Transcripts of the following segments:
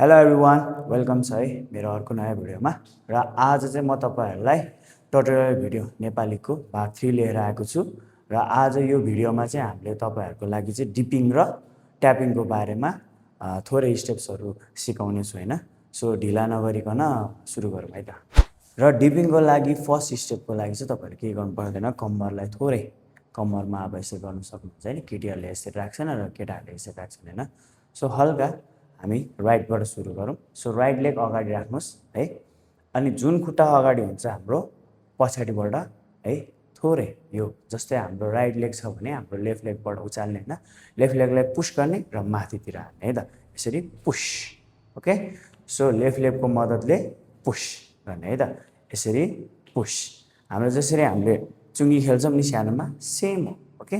Hello everyone welcome छ है मेरो अर्को नयाँ भिडियोमा र आज चाहिँ म तपाईहरुलाई ट्युटोरियल भिडियो नेपालीको भाग 3 लिएर आएको छु र आज यो भिडियोमा चाहिँ हामीले तपाईहरुको लागि चाहिँ डिपिङ र ट्यापिङको बारेमा थोरै स्टेप्सहरु सिकाउने छु हैन सो ढिला नगरिकन सुरु गरौँ है त र डिपिङको लागि फर्स्ट स्टेपको लागि चाहिँ तपाईहरु के गर्नु पर्दैन कम्मरलाई थोरै कम्मरमा अब यसरी गर्न सक्नुहुन्छ हैन केटीहरुले यसरी राख्छन् र केटाहरुले यसरी राख्छन् हैन सो हल्का हामी राइटबाट सुरु गरौँ सो राइट लेग अगाडि राख्नुस् है अनि जुन खुट्टा अगाडि हुन्छ हाम्रो पछाडिबाट है थोरै यो जस्तै हाम्रो राइट लेग छ भने हाम्रो लेफ्ट लेगबाट उचाल्ने हैन लेफ्ट लेगलाई पुश गर्ने र माथितिर हान्ने है त यसरी पुश ओके सो लेफ्ट लेगको मद्दतले पुश गर्ने है त यसरी पुश हाम्रो जसरी हामीले चुङ्गी खेल्छौं नि सानोमा सेम हो ओके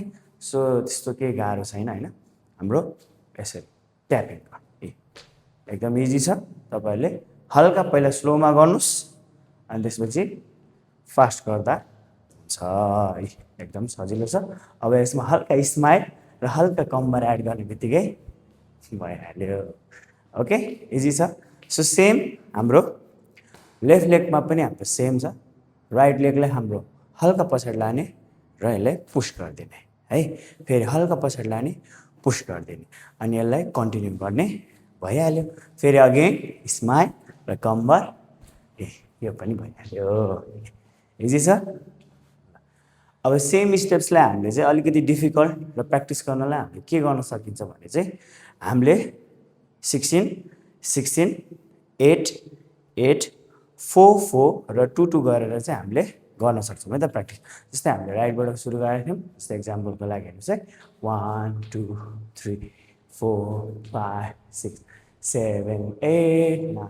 सो त्यस्तो केही गाह्रो छैन हैन हाम्रो यसरी ट्यापिङ एकदम इजी छ तपाईहरुले हल्का पहिला स्लोमा गर्नुस् अनि त्यसपछि फास्ट गर्दा छ एकदम सजिलो छ अब यसमा हल्का स्माइल र हल्का कम्बर एड गर्ने बित्तिकै भइहाल्यो ओके इजी छ सो सेम हाम्रो लेफ्ट लेगमा पनि हाम्रो सेम छ राइट लेगलाई हाम्रो हल्का पछाडी लाने र यसलाई पुश गर्दिने है फेरि हल्का पछाडी लाने पुश गर्दिने अनि यसलाई कन्टिन्यु गर्ने भइहाल्यो फेरि अगेन स्माइल र कम्बर यो पनि भइहाल्यो इजी छ अब सेम स्टेप्सलाई हामीले चाहिँ अलिकति डिफिकल्ट र प्र्याक्टिस गर्नलाई हामीले के गर्न सकिन्छ भने चाहिँ हामीले 16 16 8 8 4 4 र 2 2 गरेर चाहिँ हामीले गर्न सक्छौं है त प्र्याक्टिस जस्तै हामीले राइटबाट सुरु गरेका थियौं जस्तै एक्जाम्पलको लागि हेर्नुस् है 1 2 3 4 5 6 7 8 9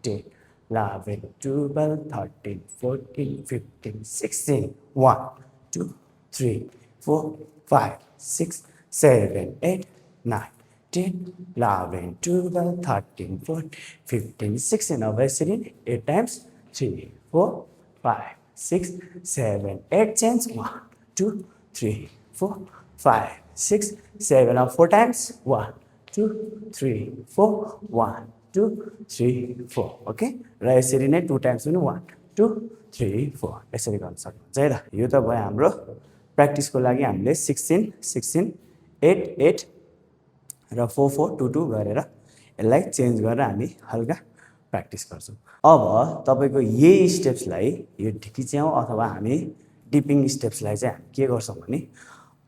10 11 12 13 14 15 16 1 2 3 4 5 6 7 8 9 10 11 12 13 14 15 16 अब यसरी 8 times 3 4 5 6 7 8 change 1 2 3 4 5 6 7 अब 4 times 1 2 3 4 1 2 3 4 ओके र यसरी नै 2 times पनि 1 2 3 4 यसरी गर्न सक्नुहुन्छ है त यो त भयो हाम्रो प्र्याक्टिसको लागि हामीले 16 16 8 8 र 4 4 2 2 गरेर यसलाई चेन्ज गरेर हामी हल्का प्र्याक्टिस गर्छौं अब तपाईको यही स्टेप्सलाई यो ढिकिच्याउ अथवा हामी डिपिङ स्टेप्सलाई चाहिँ हामी के गर्छौं भने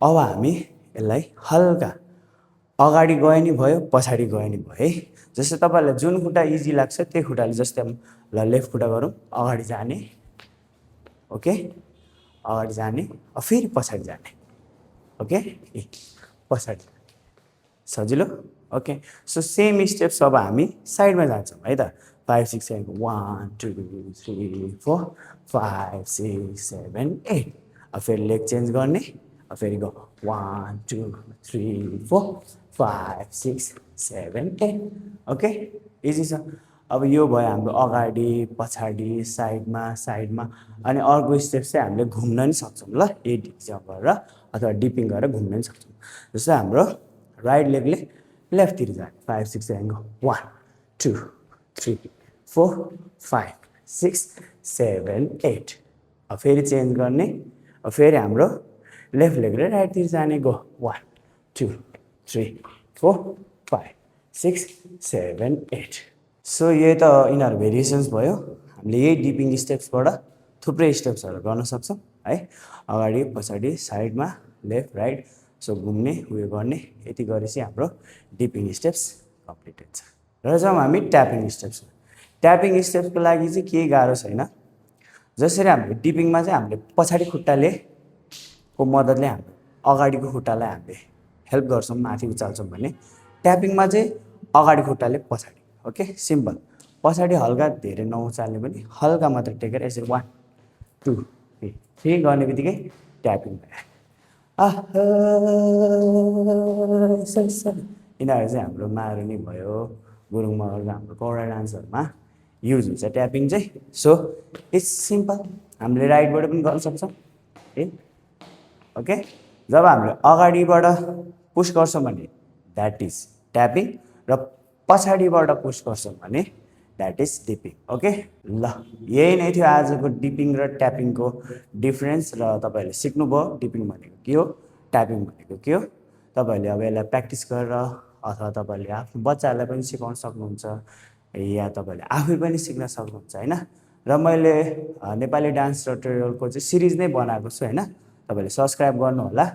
अब हामी यसलाई हल्का अगाडि गए नि भयो पछाडी गए नि भयो है जस्तै तपाईलाई जुन खुट्टा इजी लाग्छ त्यही खुट्टाले जस्तै ल लेफ्ट खुट्टा गरौँ अगाडि जाने ओके अगाडि जाने फेरि पछाडी जाने ओके पछाडी सजिलो ओके सो सेम स्टेप्स अब हामी साइडमा जान्छौं है त 5 6 7 1 2 3 4 5 6 7 8 अब फेरि लेग चेन्ज गर्ने अब फेरि गो 1 2 3 4 5 6 7 8 ओके इजी छ अब यो भयो हाम्रो अगाडि पछाडी साइडमा साइडमा अनि अर्को स्टेप चाहिँ हामीले घुम्न नि सक्छौं ल ए डिक्सिङ गरेर अथवा डिपिङ गरेर घुम्न नि सक्छौं जस्तै हाम्रो राइट लेगले लेफ्ट तिर जाने 5 6 7 1 2 3 4 5 6 7 8 अब फेरि चेन्ज गर्ने अब फेरि हाम्रो लेफ्ट लेगले राइट तिर जाने गो 1 2 3 4 5 6 7 8 सो यो त इनर भेरिएसन्स भयो हामीले यही डिपिङ स्टेप्सबाट थुप्रै स्टेप्सहरु गर्न सक्छौं है अगाडि पछाडी साइडमा लेफ्ट राइट सो घुम्ने उयो गर्ने यति गरेपछि हाम्रो डिपिङ स्टेप्स कम्प्लिटेड छ र जब हामी ट्यापिङ स्टेप्सको लागि चाहिँ केही गाह्रो छैन जसरी हामीले डिपिङमा चाहिँ हामीले पछाडी खुट्टाले को मद्दतले हाम्रो अगाडिको खुट्टालाई हामीले हेल्प गर्छौं माथि उचाल्छौं भने ट्यापिङमा चाहिँ अगाडि खुट्टाले पछाडी ओके सिम्पल पछाडी हल्का धेरै नउचाल्ने पनि हल्का मात्र टेकेर यसरी 1 2 3 गर्ने बित्तिकै ट्यापिङ यिनीहरू चाहिँ हाम्रो मारुनी भयो गुरुङ मगरको हाम्रो कौडा डान्सहरुमा युज हुन्छ ट्यापिङ चाहिँ सो इट्स सिम्पल हामीले राइटबाट पनि गर्न सक्छौं है ओके जब हामीले अगाडिबाट पुश गर्छौं भने दैट इज ट्यापिङ र पछाडिबाट पुस गर्छौँ भने द्याट इज डिपिङ। ओके, ल यही नै थियो आजको डिपिङ र ट्यापिङको डिफ्रेन्स। र तपाईँहरूले सिक्नुभयो डिपिङ भनेको के हो, ट्यापिङ भनेको के हो। तपाईँहरूले अब यसलाई प्र्याक्टिस गरेर अथवा तपाईँहरूले आफ्नो बच्चाहरूलाई पनि सिकाउन सक्नुहुन्छ या तपाईँहरूले आफै पनि सिक्न सक्नुहुन्छ होइन। र मैले नेपाली डान्स ट्युटोरियलको चाहिँ सिरिज नै बनाएको छु होइन। तपाईँहरूले सब्सक्राइब गर्नुहोला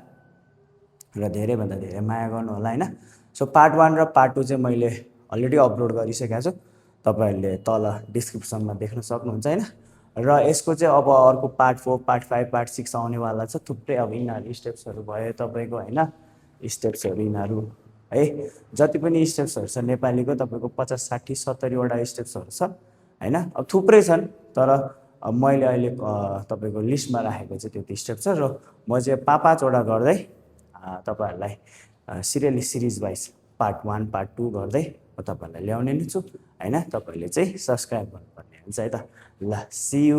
र धेरैभन्दा धेरै माया गर्नु होला होइन। सो पार्ट 1 र पार्ट 2 चाहिँ मैले अलरेडी अपलोड गरिसकेको छु, तपाईँहरूले तल डिस्क्रिप्सनमा देख्न सक्नुहुन्छ होइन। र यसको चाहिँ अब अर्को पार्ट 4 पार्ट 5 पार्ट 6 आउनेवाला छ। थुप्रै अब यिनीहरू स्टेप्सहरू भयो तपाईँको होइन, स्टेप्सहरू यिनीहरू है, जति पनि स्टेप्सहरू छ नेपालीको तपाईँको 50 60 70वटा स्टेप्सहरू छ होइन। अब थुप्रै छन् तर अब मैले अहिले तपाईँको लिस्टमा राखेको चाहिँ त्यति स्टेप छ। र म चाहिँ 5-5वटा गर्दै तपाईँहरूलाई serially series wise part 1 part 2 गर्दै म तपाईँहरूलाई ल्याउने नै छु होइन। तपाईँहरूले चाहिँ सब्सक्राइब गर्नुपर्ने हुन्छ है त। ल सी यू।